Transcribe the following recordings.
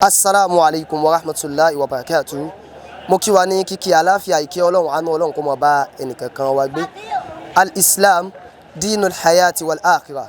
Asalaamu alaykum wa rahmatulahi wa barakatu. Mo kí wa ní kíkí aláfíà, ìkẹ́ Ọlọ́run, àánú Ọlọ́run kó máa bá ẹnìkankan wa gbé. Al-Islam dinul hayati wal akhirah.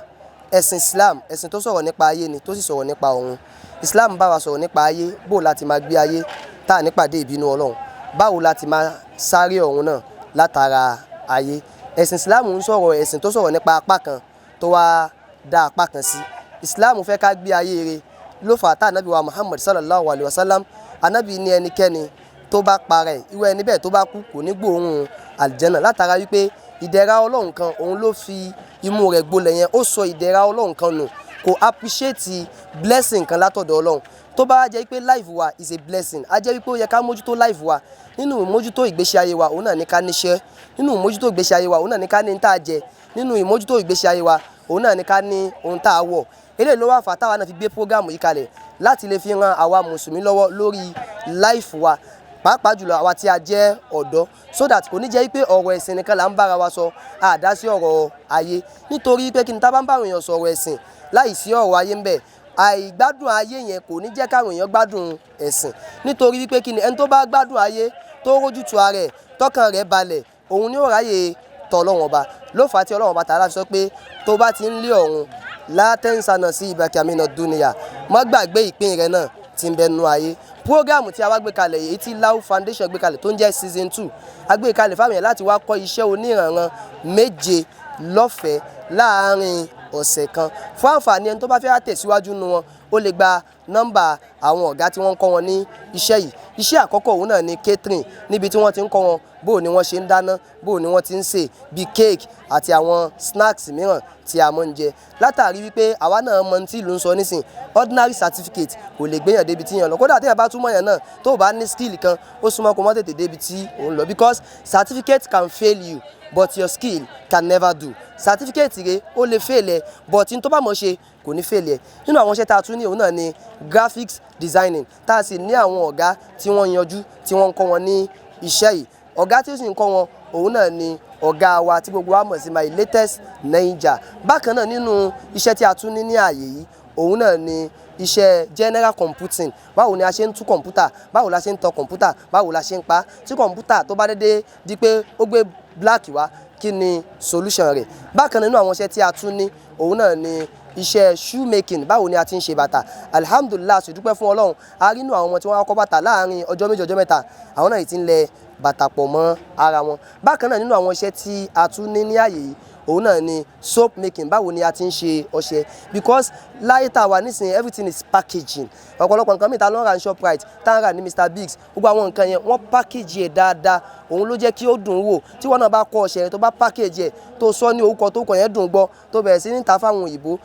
Ẹ̀sìn Islam, ẹ̀sìn tó sọ̀rọ̀ nípa ayé ni, tó sì sọ̀rọ̀ nípa ọ̀run. Islam bá wa sọ̀rọ̀ nípa ayé, bó láti máa gbé ayé tá à nípàdé ìbínú Ọlọ́run, báwo láti máa sáré ọ̀run náà látara ayé. Ẹ̀sìn Islam ń sọ̀rọ̀, ẹ̀sìn tó sọ̀rọ̀ nípa apá kan tó wá dá apá kan sí. Islam fẹ́ ká gbé ayé rere, ló fà á tá ànábì wa Muhammad sallallahu alayhi wa sallam, ànábì ní ẹnikẹ́ni tó bá parẹ́, irú ẹni bẹ́ẹ̀ tó bá kú, kò ní gbóòórùn àlìjẹ́nà, látara wípé ìdẹ̀ra Ọlọ́run kan òun ló fi imú rẹ̀ gbolẹ̀ yẹn. Ó sọ ìdẹ̀ra Ọlọ́run kan nù, kò appreciate blessing kan látọ̀dọ̀ Ọlọ́run. Tó bá jẹ́ pé life wa is a blessing, á jẹ́ wípé ó yẹ ká mójútó life wa. Nínú ìmójútó ìgbésí ayé wa, òun náà ní ká níṣẹ́. Nínú ìmójútó ìgbésí ayé wa, òun náà ní ká ní tá a jẹ. Nínú ìmójútó ìgbésí ayé wa, òun náà ní ká ní ohun tá a wọ̀. Eléyìí ló wá fà táwa náà fi gbé program yìí kalẹ̀ láti lè fi ran àwa mùsùlùmí lọ́wọ́ lórí life wa, pàápàá jùlọ àwa tí a jẹ́ ọ̀dọ́, so that kò ní jẹ́ pé ọ̀rọ̀ ẹ̀sìn nìkan là ń bára wa sọ, àdá sí ọ̀rọ̀ ayé. Nítorí pé kí ni, tá bá ń bá àwọn èèyàn sọ̀rọ̀ ẹ̀sìn láì sí ọ̀rọ̀ ayé ń bẹ, àìgbádùn ayé yẹn kò ní jẹ́ káwọn èèyàn gbádùn ẹ̀sìn. Nítorí wípé kí ni, ẹni tó bá gbádùn ayé, tó rójútu ara ẹ̀, tọkàn rẹ̀ balẹ̀, òun ni ó ráyè tọ̀ Ọlọ́run Ọba. Ló fà á tí Ọlọ́run Ọba tààrà fi sọ pé tó bá ti ń lé ọ̀run, la tansa nasibaka mina dunya, má gbàgbé ìpín rẹ náà tí ń bẹ nú ayé. Program tí a wá gbé kalẹ̀, èyí tí Lau Foundation gbé kalẹ̀ tó ń jẹ́ season 2, a gbé kalẹ̀ fáwọn èèyàn láti wá kọ́ iṣẹ́ oníranran méje lọ́fẹ̀ẹ́ láàárín ọ̀sẹ̀ kan. Fún àǹfààní ẹni tó bá fẹ́ tẹ̀síwájú nu wọn, ó lè gba nọ́mbà àwọn ọ̀gá tí wọ́n ń kọ́ wọn ní iṣẹ́ yìí. Iṣẹ́ àkọ́kọ́, òun náà ni catering, níbi tí wọ́n ti ń kọ́ wọn bó ni wọ́n ṣe ń dáná, bó ni wọ́n ti ń sè bíi cake àti àwọn snacks mìíràn tí a máa ń jẹ. Látàrí wípé àwa náà mọ tí ìlú ń sọ nísìn, ordinary certificate kò lè gbéyàn débi tí yàn lọ. Kódà téèyàn bá túmọ̀ yàn náà, tó bá ní skill kan, ó súnmọ́ kó má tètè débi tí òun lọ, because certificate can fail you but your skill can never do. Certificate rẹ ó lè fail ẹ, but n tó bá mọ̀ ṣe kò ní fail ẹ. Nínú àwọn iṣẹ́ tá a tún ní, òun náà ni graphics designing, tá a sì ní àwọn ọ̀gá tí wọ́n yanjú tí wọ́n ń kọ́ wọn ní iṣẹ́ yìí. Ọ̀gá tí ó sì ń kọ́ wọn, òun náà ni ọ̀gá wa tí gbogbo wa mọ̀ sí My Latest Naija. Bákan náà, nínú iṣẹ́ tí a tún ní ní ààyè yìí, òun náà ni iṣẹ́ general computing. Báwo ni a ṣe ń tú kọ̀ǹpútà, báwo la ṣe ń tọ kọ̀ǹpútà, báwo la ṣe ń pa tí kọ̀ǹpútà tó bá dédé di pé ó gbé black wá, kí ni solution rẹ̀? Bákan nínú àwọn iṣẹ́ tí a tún ní, òun náà ni iṣẹ́ shoemaking. Báwo ni a ti ń ṣe bàtà? Alhamdulilah, sì dúpẹ́ fún Ọlọ́run, a rí inú àwọn ọmọ tí wọ́n kọ́ bàtà láàrin ọjọ́ 2, ọjọ́ 3, àwọn náà ti ń lẹ bàtà pọ̀ mọ́ ara wọn. Bákan náà, nínú àwọn iṣẹ́ tí a tún ní ní àyè yìí, òun náà ni soap making. Báwo ni a ti ń ṣe ọṣẹ? Because láyé tá a wà nísìnyí, everything is packaging. Ọ̀pọ̀lọpọ̀ nǹkan mìíràn tá ló ń rà ní Shoprite, tá ń rà ní Mr Biggs, gbogbo àwọn nǹkan yẹn, wọ́n package ẹ̀ dáadáa, òun ló jẹ́ kí ó dùn wò. Tí wọ́n náà bá kọ́ ọṣẹ rẹ, tó bá package ẹ̀, tó sọ ní orúkọ tó kọ̀ yẹn dùn gbọ́, tó bẹ̀rẹ̀ sí ní ta fáwọn òyìnbó,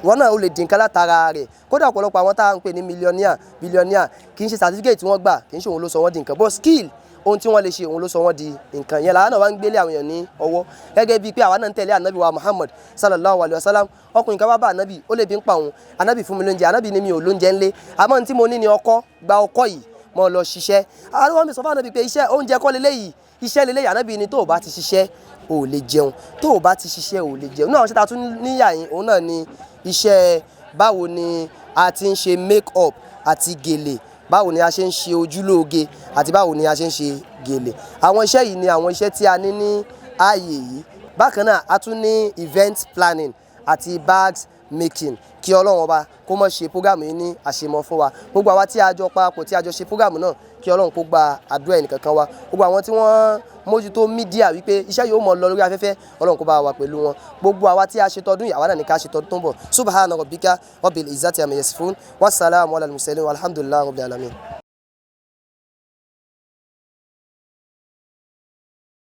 wọ́n náà ó lè dín nǹkan látara rẹ̀. Kódà ọ̀pọ̀lọpọ̀ àwọn tá à ń pè ní millionaire, billionaire, kì í ṣe certificate tí wọ́n gbà, kì í ṣe òun ló sọ wọ́n di nǹkan, but skill, ohun tí wọ́n lè ṣe, òun ló sọ wọ́n di nǹkan yẹn. Làwọn náà wá ń gbélé àwọn èèyàn ní ọwọ́, gẹ́gẹ́ bíi pé àwa náà ń tẹ̀lé ànábì wa Muhammad sallallahu alayhi wa sallam. Ọkùnrin kan wá bá ànábì, ó lè bí ń pa òun. Ànábì, fún mi lóúnjẹ. Ànábì ní mi ò lóúnjẹ ńlé, àmọ́ ní tí mo ní ni ọkọ́, gba ọkọ́ yìí, mo lọ ṣiṣẹ́. Àwọn mi sọ fún ànábì pé iṣẹ́ oúnjẹ kọ́ leléyìí, iṣẹ́ leléyìí. Ànábì ní tó o bá ti ṣiṣẹ́, ò lè jẹun. Tó o bá ti ṣiṣẹ́, ò lè jẹun. Náà àwọn iṣẹ́ ta tún níyà yín, òun náà ni iṣẹ́ báwo ni a ti ń ṣe make up àti gèlè, báwo ni a ṣe ń ṣe ojúlóge àti báwo ni a ṣe ń ṣe gèlè. Àwọn iṣẹ́ yìí ni àwọn iṣẹ́ tí a ní ní ààyè yìí. Bákan náà, a tún ní event planning àti bags making. Kí Ọlọ́run Ọba kó má ṣe program yìí ní àṣemọ fún wa. Gbogbo àwa tí a jọ papọ̀, tí a jọ ṣe program náà, kí Ọlọ́run kó gba àdúrà ẹnìkankan wa. Gbogbo àwọn tí wọ́n mójútó media wípé iṣẹ́ yóò mọ̀ lọ lórí afẹ́fẹ́, Ọlọ́run kó bá wa pẹ̀lú wọn. Gbogbo àwa tí a ṣe tọdún yìí, àwa náà ní ká ṣe tọdún tó ń bọ̀. Subhana rabbika rabbil izzati amma yasifun, wasalaamu ala al-mursalin, walhamdulillahi rabbil alamin.